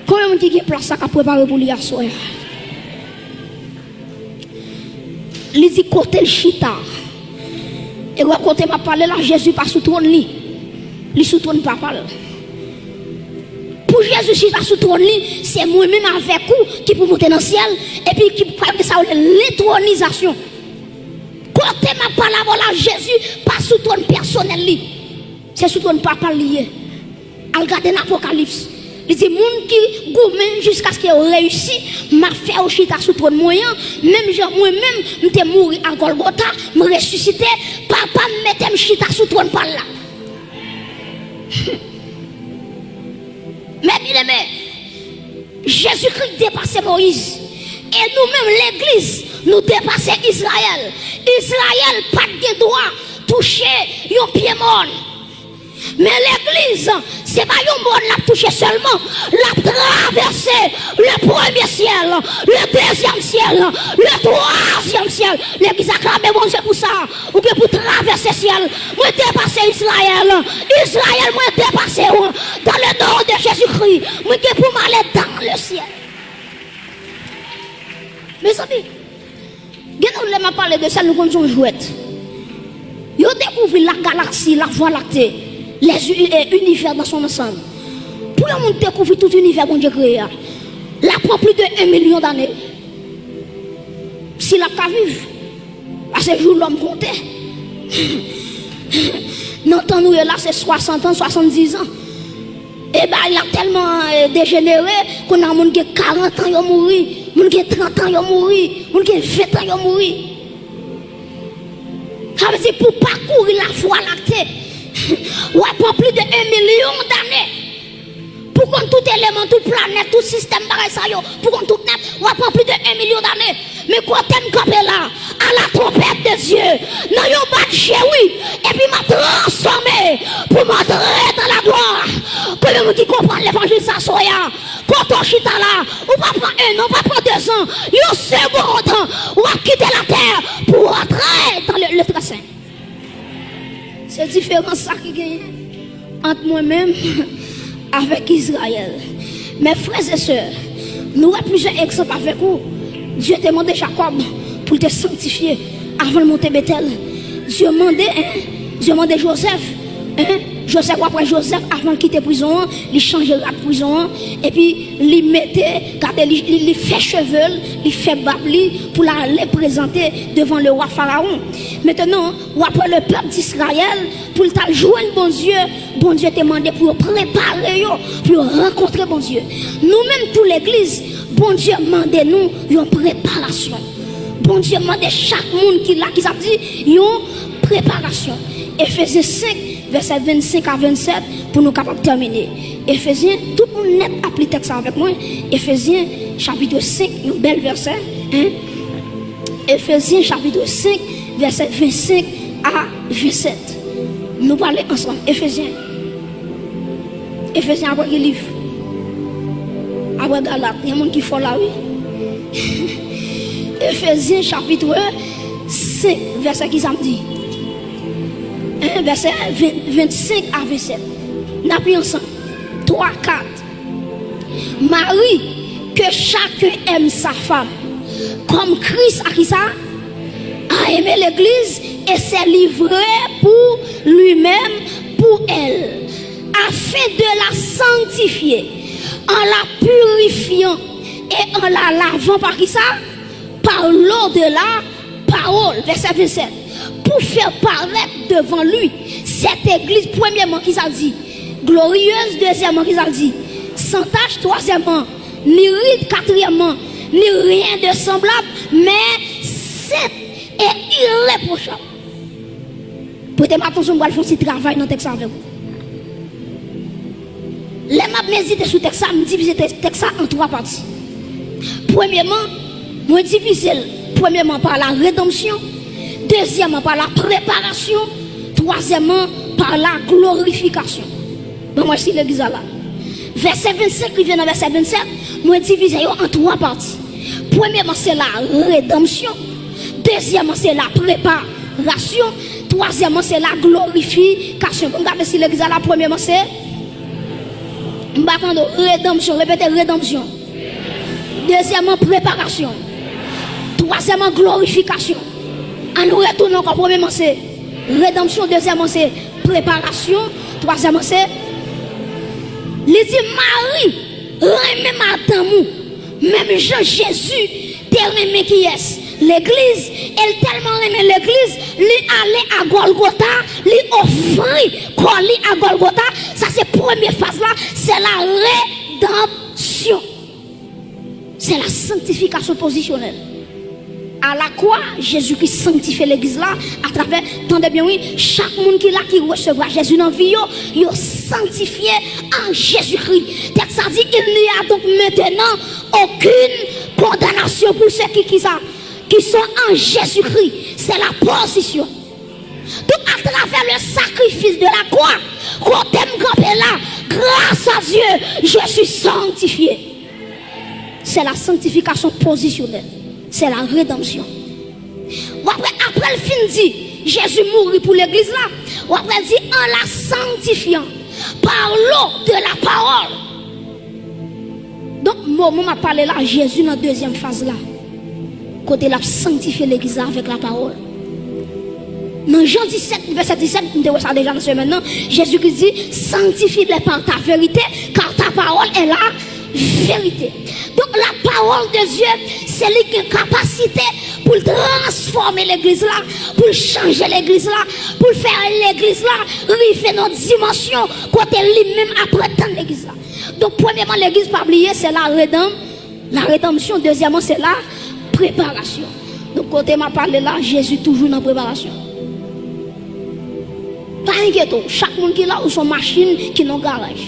Konbyen moun ki gen plas sa k ap prepare pou li aswè a? Li di kote l chita. E wè kote m ap pale la, Jezi pa sou twòn li. Li sou twòn Papa l. Pou Jezi chita sou twòn li, se mwen menm avèk ou ki pou monte nan syèl, epi ki pral gen sa yo rele lentwonizasyon. Kote m ap pale avè w la, Jezi pa sou twòn pèsonèl li. Se sou twòn Papa l li ye. Al gade nan Apokalips. Li di, moun ki goumen jiskaske yo reyisi, m ap fè yo chita sou twòn mwen an, menm jan mwen menm, m te mouri a Gòlgota, m resisite, Papa m mete m chita sou twòn pa l la. Men byeneme, Jezikri depase Moyiz. E nou menm, legliz, nou depase Izrayèl. Izrayèl pa t gen dwa touche yon pye mòn. Men legliz, se pa yon mòn l ap touche sèlman. L ap travèse le premye syèl, le dezyèm syèl, le twazyèm syèl. Legliz, aklame Bondye pou sa. Ou gen pou travèse syèl. Mwen depase Izrayèl. Izrayèl, mwen depase w. Dans le nom de Jésus-Christ, mwen gen pou m ale dans le ciel. Mezanmi, gen nou lè m ap pale de syèl, nou konn se yon jwèt. Yo dekouvri la galaksi, la vwa lakte, les u- eh, univers dans son ensemble. Pou yon moun dekouvri tout inivè Bondye kreye a, l ap pran plis de en milyon dane. Si l ap ka viv. Paske jou lòm konte. Nan tan nou ye la, se swasant an, swasanndizan. E bagay la tèlman, eh, dejenere, kounye a moun gen karant an, yo mouri, moun gen trant an, yo mouri, moun gen ven an, yo mouri. Sa vle di pou pakouri la vwa lakte, w ap pran plis de en milyon dane. Pou konn tout eleman, tout planèt, tout sistèm bagay sa yo, pou konn tout nèt, w ap pran plis de en milyon dane. Men kote m kanpe la, à la trompette de Dieu, nan yon bat je wi, epi m ap transfòme pou m antre dans la gloire. Konbyen moun ki konprann levanjil sa aswè a? Kote w chita la, ou pa pran en an, ou pa pran dezan, yon segond, w ap kite latè pou w antre dans le, le très saint. Se diferans sa ki genyen ant mwen menm avèk Izrayèl. Men frè e sè, nou wè plizyè egzanp avèk ou. Dye te mande Jakòb pou l te sanktifye avan l monte Betèl. Dye mande, en, Dye mande Jozèf, en, Jozèf, w ap wè Jozèf avan l kite prizon an, li chanje rad prizon an, epi li mete, gade, li, li, li fè cheve l, li fè bab li, pou l ale prezante devan le wa Farawon. Mentnan, w ap wè le pèp Izrayèl, pou l t al jwenn Bondye, Bondye te mande pou yo prepare yo, pou yo rankontre Bondye. Nou menm tou legliz, Bondye mande nou yon preparasyon. Bondye mande chak moun ki la, ki sa di, yon preparasyon. Efezyen senk, vèsè vennsenk a vennsèt, pou nou kapab tèmine. Efezyen, tout moun nèt ap li tèks la avèk mwen. Efezyen, chapit senk, yon bèl vèsè, en. Efezyen chapit senk, vèsè vennsenk a vennsèt. Nou prale ansanm. Efezyen. Efezyen apre ki liv? Apre Galat. Gen moun ki fò la, wi. Efezyen chapit senk, vèsè ki sa m di? En, vèsè ven, vennsenk a vennsèt. N ap li ansanm. Twa, kat. Mari, que chacun aime sa femme, comme Christ a ki sa? A aimé l'église et s'est livré pour lui-même pour elle, afin de la sanctifier, en la purifiant et en la lavant par ki sa? Par l'eau de la parole. Vèsè vennsèt. pour faire paraître devant lui cette église, premyèman, ki sa l di? Glorieuse, dezyèmman, ki sa l di? Sans tache, twazyèmman, ni ride, katriyèmman, ni rien de semblable, mais sainte et irréprochable. Prete m atansyon, m pral fè yon ti travay nan tèks sa avèk ou. Lè m ap medite sou tèks sa, m divize tè- tèks sa an twa pati. Premyèman, mwen divize l, premyèman, par la rédemption, dezyèmman, par la préparation, twazyèmman, par la glorification. Ban mwen si legliz la la. Vèsè vennsenk rive nan vèsè vennsèt, mwen divize yo an twa pati. Premyèman, se la rédemption. Dezyèmman, se la préparation. Twazyèmman, se la glorification. Bon, gade si legliz la la, premyèman, se, m pa tande, redanmsyon. Repete, redanmsyon. Dezyèmman, preparasyon. Twazyèmman, glorifikasyon. Ann retounen ankò. Premyèman, se redanmsyon. Dezyèmman, se preparasyon. Twazyèmman, se, li di, Mari renmen madanm ou, menm jan Jezi te renmen kiyès? Legliz. E l tèlman renmen legliz, li ale a Gòlgota, li ofri kò li a Gòlgota. Sa se premye faz la, se la redanmsyon. Se la sanktifikasyon pozisyonèl. A la kwa, Jezikri sanktifye legliz la atravè, tande byen wi, chak moun ki la ki resevwa Jezi nan vi yo, yo sanktifye an Jezikri. Tèks la di, il n'y a donc maintenant aucune condamnation pour ceux qui, qui ça, qui sont en Jésus-Christ. C'est la position. Donc, à travers le sacrifice de la croix, kote m kanpe la, grâce à Dieu, je suis sanctifié. C'est la sanctification positionnelle. C'est la rédemption. W ap wè, apre l fin di, Jezi mouri pou legliz la, w ap wè l di, en la sanctifiant par l'eau de la parole. Donk, moman m ap pale la, Jezi nan dezyèm faz la, kote l ap sanktifye legliz la avèk lapawòl. Nan Jan disèt, vèsè disèt, m te wè sa deja nan semèn nan, Jezikri di, sanctifie-les par ta vérité, car ta parole est la vérité. Donk, lapawòl de Dye, se li ki gen kapasite pou l transfòme legliz la, pou l chanje legliz la, pou l fè legliz la rive nan dimansyon kote li menm ap retann legliz la. Donk, premyèman, legliz pa bliye, se la redanm, la redanmsyon. Dezyèmman, se la preparasyon. Donk, kote m ap pale la, Jezi toujou nan preparasyon. Pa enkyete w, chak moun ki la, ou se yon machin ki nan garaj.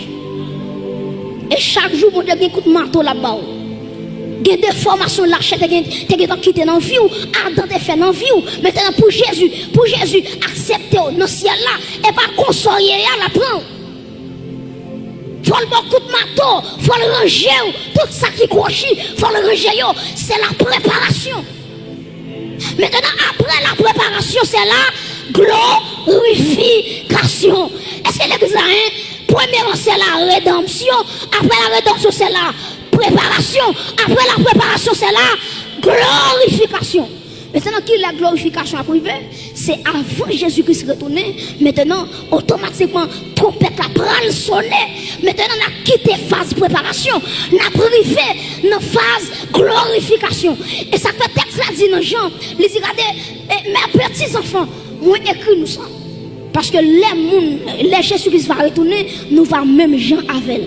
E chak jou, Bondye gen kout mato l ap ba w. Gen defòmasyon lachè te gen, te gentan kite nan vi w, Adan te fè nan vi w. Mentnan, pou Jezi, pou Jezi aksepte w nan syèl la, e pa konsa w ye a, l ap pran w. Fò l ba w kout mato, fò l ranje w, tout sa ki kwochi, fò l ranje yo, se la preparasyon. Mentnan, apre la preparasyon, se la glorifikasyon. Èske legliz la, en? Premyèman, se la redanmsyon. Apre la redanmsyon, se la preparasyon. Apre la preparasyon, se la glorifikasyon. Mentnan, kilè glorifikasyon ap rive? Se avan Jezi Kris retounen. Mentnan, otomatikman, twonpèt la pral sonnen. Mentnan, n ap kite faz preparasyon. N ap rive nan faz glorifikasyon. E sa k fè tèks la di nan Jan, li di, gade, e, mes petits enfants, mwen ekri nou sa. Paske lè moun, lè Jezi Kris va retounen, nou va menm jan avè l.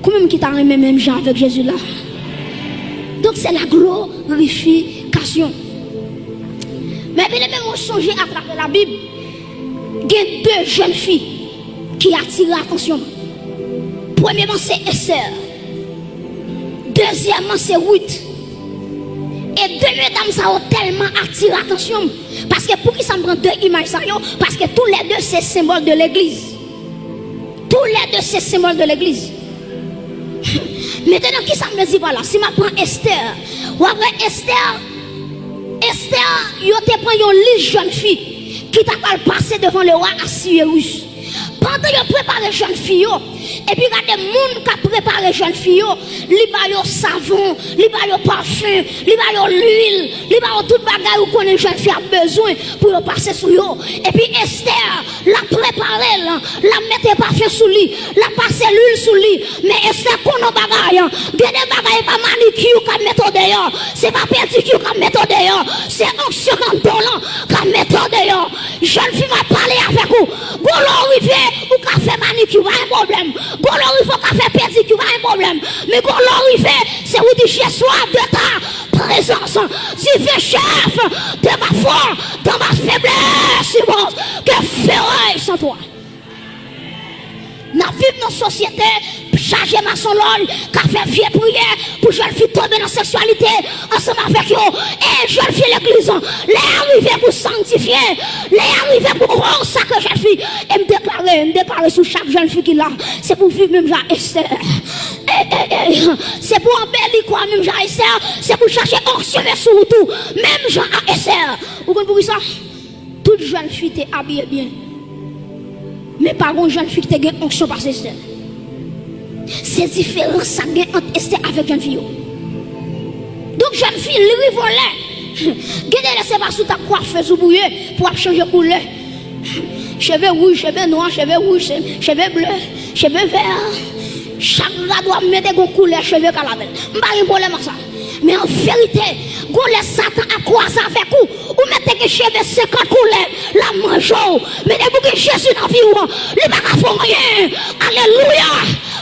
Konbyen moun ki ta renmen menm jan avèk Jezi la? Donk, se la glorifikasyon. Men byeneme, mwen sonje atravè Labib, gen de jèn fi ki atire atansyon m. Premyèman, se Esther. Dezyèmman, se Ruth. E de medam sa yo tèlman atire atansyon m. Paske poukisa m pran de imaj sa yo? Paske toulède se senbòl de legliz. Toulède se senbòl de legliz. Mentnan, kisa m vle di pa la? Si m ap pran Esther, w ap wè Esther, Esther, yo te pran yon lis jèn fi ki ta pral pase devan lewa Asiyewis. Pandan yo prepare jèn fi yo, epi gade moun k ap prepare jèn fi yo, li ba yo savon, li ba yo pafen, li ba yo lwil, li ba yo tout bagay ou konnen jèn fi ap bezwen pou yo pase sou yo. Epi Esther, l ap prepare l, l ap mete pafen sou li, l ap pase lwil sou li. Men Estè konnen yon bagay, gen de bagay e pa manikir k ap mete w deyò, se pa pedikir k ap mete w deyò, se onksyon k anndan w lan k ap mete w deyò. Jèn fi m ap pale avèk ou, gon lè w rive, ou ka fè manikir, pa gen pwoblèm, gon lè w rive, ou ka fè pedikir, pa gen pwoblèm, men gon lè w rive, se ou di, Je sois de ta présence, divin chef de ma foi, dans ma faiblesse, mon que ferai sans toi. N ap viv nan sosyete chaje masonlòj k ap fè vye priyè pou jèn fi tonbe nan seksyalite ansanm avèk yo. E jèn fi legliz, lè a rive pou sanktifye, lè a rive pou konsakre jèn fi. E m deklare, m deklare sou chak jèn fi ki la, se pou viv menm jan Estè. E, e, e, se pou anbeli kò a menm jan Estè, se pou chache onksyon vin sou ou tou, menm jan ak Estè. Ou konn poukisa? Tout jèn fi te abiye byen. Men pa gon jèn fi ki te gen onksyon pase Estè. Se diferans sa k gen ant Estè avèk jèn fi yo. Donk, jèn fi, li rive yon lè. Gen de lè se pa sou ta kwafez ou pou ye, pou w ap chanje koulè. Cheve wouj, cheve nwa, cheve wouj, cheve ble, cheve vè. Chak rad w ap mete gon koulè cheve k al avè l. M pa gen pwoblèm ak sa. Men an verite, gon lè Satan ap kwaze avèk ou, ou mèt te gen cheve senkant koulè, l ap manje w. Men depi w gen Jezi nan vi w, li pa ka fè w anyen. Alelouya!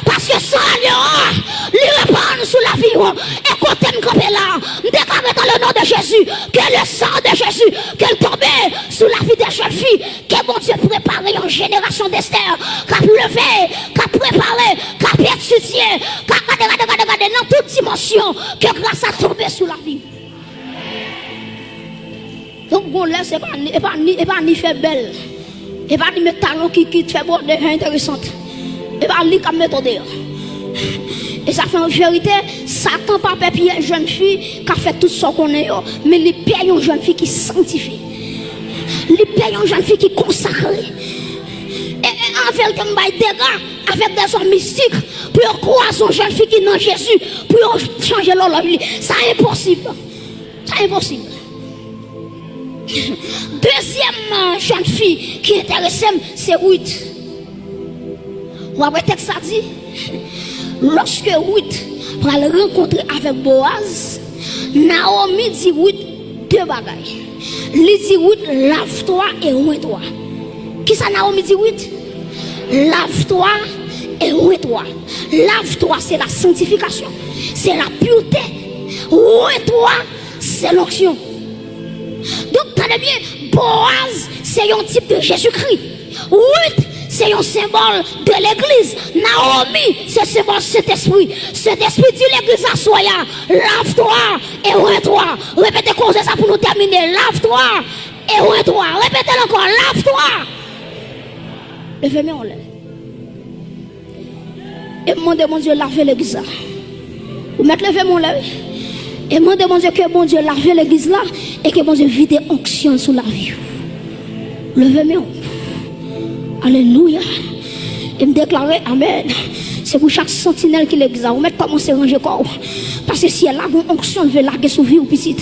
Paske san Agno a, li repann sou lavi w. E kote m kanpe la, m deklare dans le nom de Jésus, que le sang de Jésus, ke l tonbe sou lavi de jèn fi. Ke Bondye prepare yon jenerasyon Estè k ap leve, k ap prepare, k ap etidye, k ap gade, gade, gade, gade nan tout dimansyon, ke gras la tonbe sou lavi. Donk, gon lè, se pa ni, e pa ni, e pa ni fè bèl, e pa ni met talon ki, ki fè bò devan enteresan, e pa li k ap mete w deyò. E sa fè an verite, Satan pa pè pyès jèn fi k ap fè tout sa w konnen yo, men li pè yon jèn fi ki sanktifye. Li pè yon jèn fi ki konsakre. E, e, an verite, m bay dega avèk dèzòm mistik pou yo kwaze yon jèn fi ki nan Jezi, pou yo chanje lòlòj li. Sa enposib. Sa enposib. Dezyèm, euh, jèn fi ki enterese m, se Rit. Ou ap wè tèks la di, lòske Rit pral rankontre avèk Bowaz, Nawomi di Rit de bagay. Li di Rit, lave-toi et oins-toi. Kisa Nawomi di Rit? Lave-toi et oins-toi. Lave-toi, se la sanctification, se la pureté. Oins-toi, se l'onction. Donk, tande byen, Bowaz se yon tip de Jezikri. Rit se yon senbòl de legliz. Nawomi se senbòl Sentespri. Sentespri di legliz aswè a, lave-toi et oins-toi. Repete koze sa pou nou tèmine. Lave-toi et oins-toi. Repete l ankò, lave-toi. Leve men w anlè. E m mande Bondye lave legliz la. Ou mèt leve men w anlè, wi. E mande Bondye ke Bondye lave legliz la e ke Bondye vide onksyon l sou lavi w. Leve men w. Alelouya. E m deklare, amèn. Se pou chak santinèl ki legliz la, ou mèt kòmanse ranje kò w. Paske syèl la gon onksyon l vle lage sou vi w, pitit.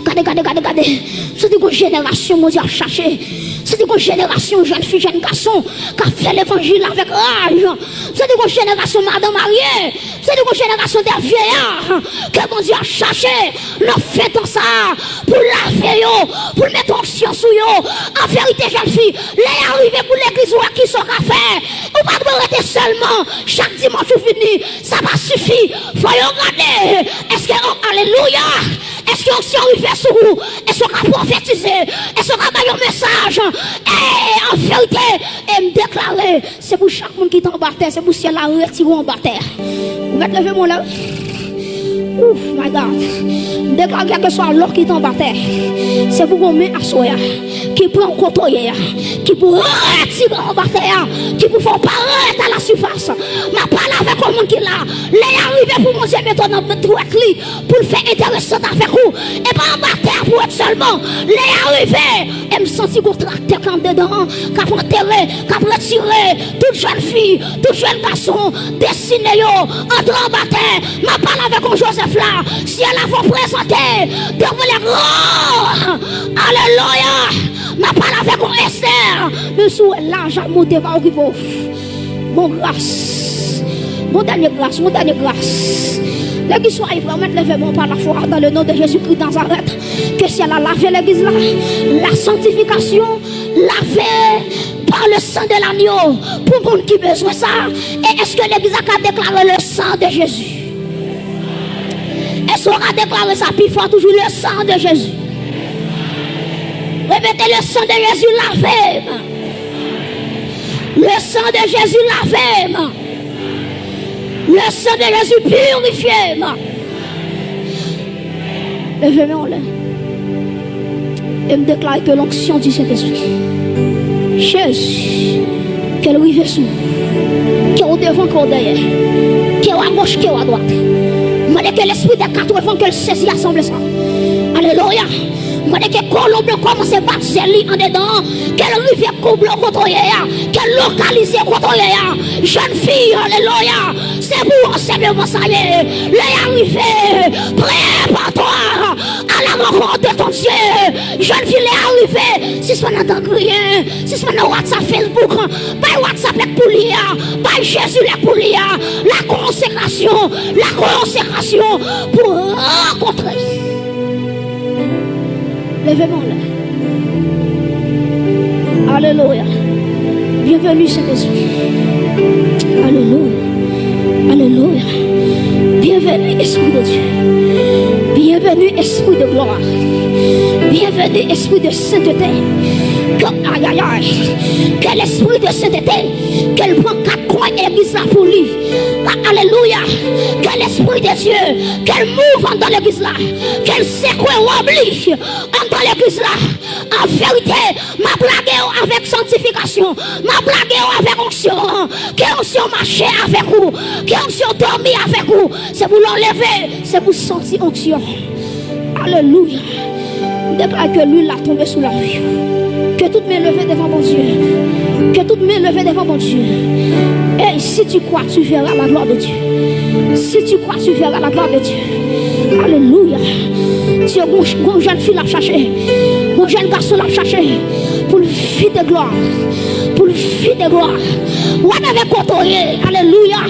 Gade, gade, gade, gade. M santi gon jenerasyon Bondye ap chache. M santi gon jenerasyon jèn fi, jèn gason k ap fè levanjil avèk raj. M santi gon jenerasyon madan marye. M santi gon jenerasyon de vyeya ke Bondye ap chache nan fen tan sa a pou l lave yo, pou l mete onksyon sou yo. An verite, jèn fi, lè a rive pou legliz wè kisa w ka fè. Ou pa dwe rete sèlman chak dimanch ou vini. Sa pa sifi. Fò yo gade. Èske, o, alelouya! Èske onksyon rive sou ou? Èske w ka pwofetize? Èske w ka bay yon mesaj? E, an verite, e m deklare, se pou chak moun ki te anba tè, se pou syèl la retire w anba tè. Ou mèt leve men w la, wi. Ouf, my God. M deklare kèlkeswa lòk ki te anba tè, se pou gon men aswè a ki pran w kote w ye a, ki pou retire w anba tè a, ki pou fè w parèt a la sifas. M ap pale avèk yon moun ki la. Lè a rive pou Bondye mete w nan dwèt li, pou l fè enteresant avèk ou. E pa anba tè a pou w ret sèlman. Lè a rive, e m santi gon traktè k anndedan an k ap antere, k ap retire tout jèn fi, tout jèn gason, destine yo antre anba tè. M ap pale avèk yon Joseph la. Syèl la va prezante devan lè gran. Alelouya. M ap pale avèk yon Estè. Menm si w wè laj ap monte, pa okipe w. Bon gras. Yon dènye gras, yon dènye gras. Legliz, soyez prêts, mèt leve men w pa lafwa, dans le nom de Jésus-Christ Nazareth. Ke syèl la lave legliz la. La sanctification, lave par le sang de l'agneau. Pou moun ki bezwen sa. E èske legliz la ka deklare le sang de Jésus? Èske w ka deklare sa pi fò toujou, le sang de Jésus? Repete, le sang de Jésus lave m. Le sang de Jésus lave m. Le sang de Jésus purifie m. Leve men w anlè. E m deklare ke l'onction du Saint-Esprit. Jezi, ke l rive sou ou. Ke w devan, ke w dèyè. Ke w agoch, ke w adwat. M mande ke lespri dè katrevan ke l sezi asanble sa. Alelouya. M mande ke kolonb lan kòmanse bat zèl li andedan an, ke l rive koublo kote w ye a, ke l lokalize kote w ye a. Jèn fi, alelouya, se pou ou sèlman sa ye. Lè a rive, prepare-toi à la rencontre de ton Dieu. Jèn fi, lè a rive, sispann antre griyen, sispann nan WhatsApp, Facebook. Bay WhatsApp lè k pou li a, bay Jezi lè k pou li a. La consécration, la consécration pour rencontrer. Leve men w anlè. Alelouya. Bienvenue, Saint-Esprit. Alelouya. Alelouya. Bienvenue, Esprit de Dieu. Bienvenue, Esprit de gloire. Bienvenue, Esprit de sainteté. Ke, ayayay, ke lespri de sainteté, ke l pran kat kwen legliz la pou li. A, alelouya. Ke lespri de Dye, ke l mouv anndan legliz la, ke l sekwe wòb li anndan legliz la. An verite, m ap lage w avèk sanktifikasyon, m ap lage w avèk onksyon. Ke onksyon mache avèk ou, ke onksyon dòmi avèk ou. Se pou lè w leve, se pou w santi onksyon. Alelouya. M deklare ke lwil la tonbe sou lavi w. Ke tout men leve devan Bondye. Ke tout men leve devan Bondye. Ey, si tu crois, tu verras la gloire de Dieu. Si tu crois, tu verras la gloire de Dieu. Alelouya. Dye, gon, gon jèn fi l ap chache. Gon jèn gason l ap chache. Pou l vide glwa. Pou l vide glwa. Whatever kote w ye. Alelouya.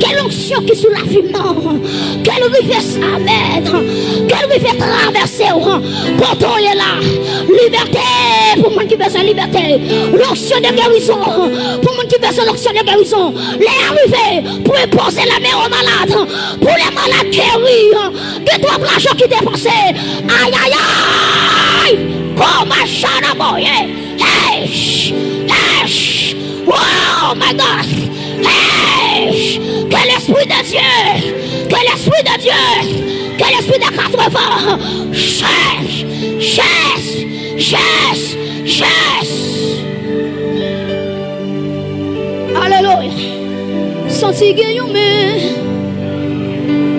Ke lonksyon ki sou lavi m nan, ke l rive, amèn, ke l rive travèse w kote w ye la. Libète pou moun ki bezwen libète. Lonksyon de gerizon pou moun ki bezwen lonksyon de gerizon. Lè a rive pou enpoze lè men o malad, pou lè malad geri. Gen twòp lajan ki depanse. Ayayay! Kòman chanaboye? Hey! Hey! Oh my God! Hey! Que l'Esprit de Dieu! Que l'Esprit de Dieu! Que l'Esprit de quatre-vingts! Yes! Yes! Yes! Yes! Alelouya! Santi gen yon men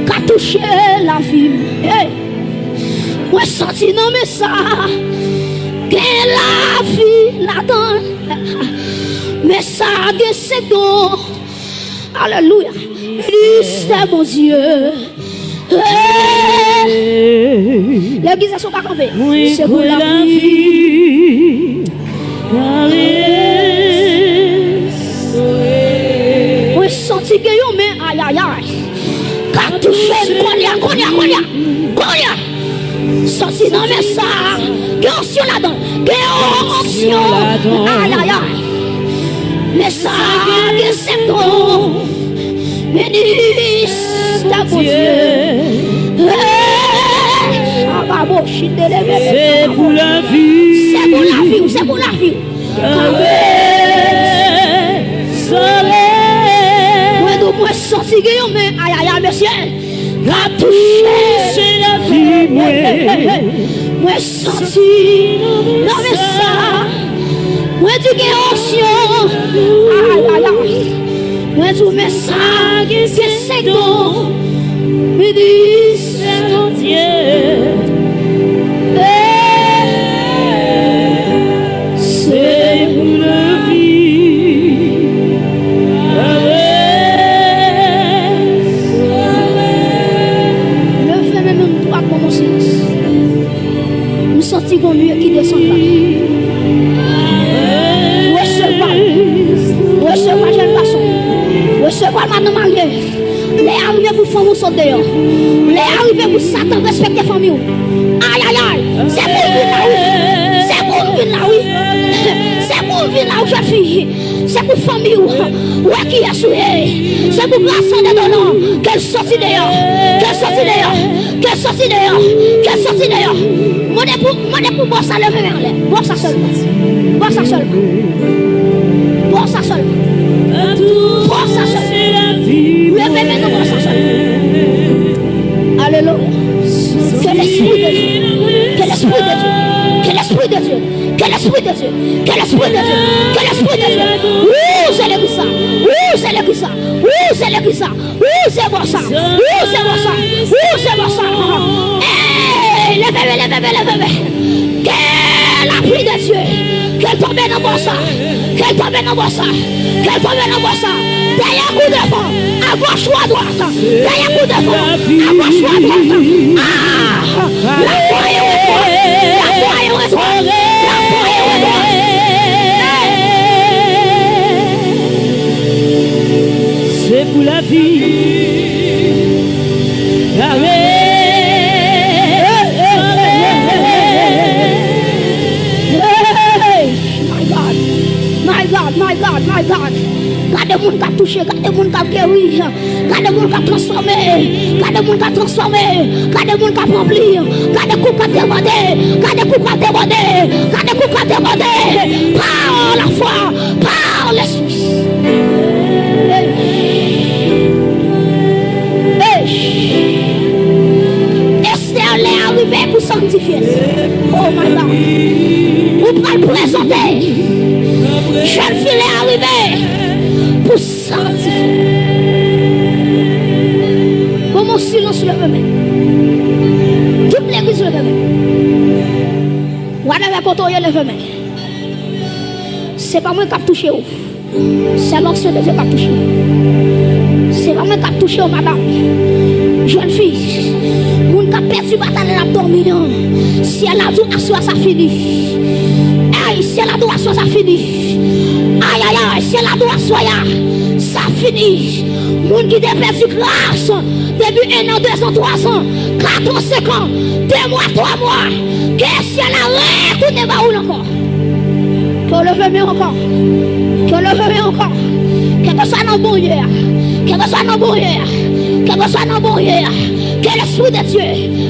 ka touche lavi m. Hey! Mwen santi nan men sa gen lavi ladan l. Men sa gen senk don. Alelouya. Ministè Bondye. Hey! Legliz, èske w ka kanpe? Se pou lavi. Mwen santi gen yon men, ayayay, k ap touche m kounye a, kounye a, kounye a, kounye a. Sòti nan men sa, gen onksyon ladan, gen onksyon, ayayay. Men sa, gen senk don. Ministè Bondye. Hey! Chababo, chindele, bebe. Se pou lavi. Se pou lavi w, se pou lavi w. Kare. Sole. Mwen nou, mwen santi gen yon men, ayayay, mesye. Ka touche lavi mwen. Mwen santi nan men sa. Mwen di gen onksyon. Ayayay. Mwen di w men sa gen senk don. Minis Bondye. Hey, se pou lavi. Leve men nou dwat, pran yon silans. M santi gon lye ki desann la. Resevwa l. Resevwa jèn gason. Resevwa l, madanm marye. Fanmi w sot deyò. Lè a rive pou Satan respekte fanmi w. Ayayay! Se pou l vin la wi! Se pou l vin la wi! Se pou l vin la wi, jèn fi! Se pou fanmi w wè kiyès ou ye! Se pou gras an dedan w ke l soti deyò! Ke l soti deyò! Ke l soti deyò! Ke l soti deyò! Mande pou, mande pou bò sa leve men anlè. Bò sa sèlman. Bò sa sèlman. Bò sa sèlman. Bò sa sèlman. Leve men nou bò sa sèlman. Alelouya. Que l'Esprit de Dieu. Que l'Esprit de Dieu. Que l'Esprit de Dieu. Que l'Esprit de Dieu. Que l'Esprit de Dieu. Que l'Esprit de Dieu. Wouyy, se legliz sa. Wouyy, se legliz sa. Wouyy, se legliz sa. Wouyy, se bò sa. Wouyy, se bò sa. Wouyy, se bò sa. Hey, leve men, leve men, leve men. Que la pluie de Dieu. Ke l tonbe nan bò sa. Ke l tonbe nan bò sa. Ke l tonbe nan bò sa. Dèyè kou devan. Agòch ou adwat. Dèyè kou devan. Agòch ou adwat. Ah! Lafwa e retwò. Lafwa e retwò. Lafwa e retwò. Se pou lavi. Kare. Hey! My God! My God, my God, my God! Gade moun k ap touche, gade moun k ap geri, gade moun k ap transfòme, gade moun k ap transfòme, gade moun k ap ranpli, gade koup k ap debòde, gade koup k ap debòde, gade koup k ap debòde. Pa lafwa, pa Lespri. Hey! Hey! Esther, lè a rive pou sanktifye l. Oh my God. Ou pral prezante. Jèn fi, lè a rive pou sanktifye l. Bon, mon silans, leve men. Tout legliz leve men. Whatever kote w ye, leve men. Se pa mwen k ap touche w. Se lanksyon de Dye k ap touche w. Se pa mwen k ap touche w, madanm. Jèn fi, moun k ap pèdi batay la, l ap dòmi an. Syèl la di w aswè a sa fini. Ay, syèl la di w aswè a sa fini. Ayayay, syèl la di w aswè a sa fini. Moun ki te pèdi gras depi en an, de zan, twa zan, kat an, senk an, de mwa, twa mwa, ke syèl la retounen ba ou l ankò. Ke w leve men w ankò. Ke w leve men w ankò. Kèlkeswa nan bon ye a. Kèlkeswa nan bon ye a. Kèlkeswa nan bon ye a. Ke Lespri de Dye.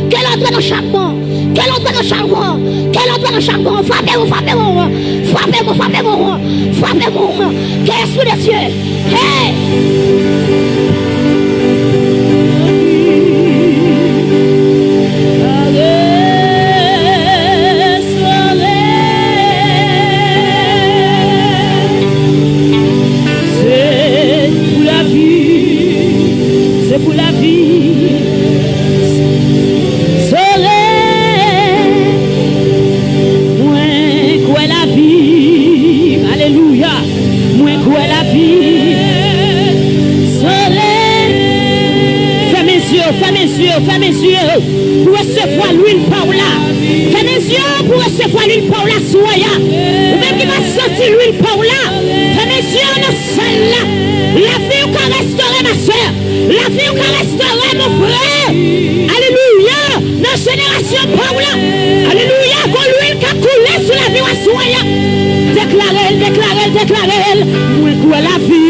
Ke l antre nan chak bon. Ke l antre nan chak bon. Ke l antre nan chak bon. Frape mwen, frape mwen. Frape mwen, frape mwen. Frape mwen. Ke Lespri de Dye. Hey! Se pou lavi, se pou lavi. Sore, mwen kwè lavi. Alelouya. Mwen kwè lavi. Sore. Fèmen zye w, fèmen zye w, fèmen zye w pou resevwa lwil pa w la. Fèmen zye w pou resevwa lwil pa w la sou w a. Ou menm ki pa santi lwil pa w la, fèmen zye w nan sal la. Lavi w ka restore, ma sè. Lavi w ka restore, mon frè. Alelouya. Nan jenerasyon pa w la. Alelouya. Gon lwil ka koule sou lavi w aswè a. Deklare l, deklare l, deklare l. Mwen kwè lavi.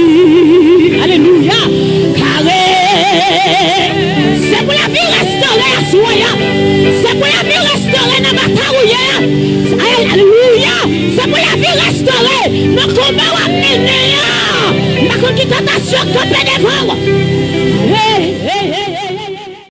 Alelouya. Kare. Se pou lavi restore aswè a. Se pou lavi restore nan batay ou ye a. Alelouya. Se pou lavi restore nan konba w ap mennen an. M pa konn ki tantasyon k kanpe devan w. Hey.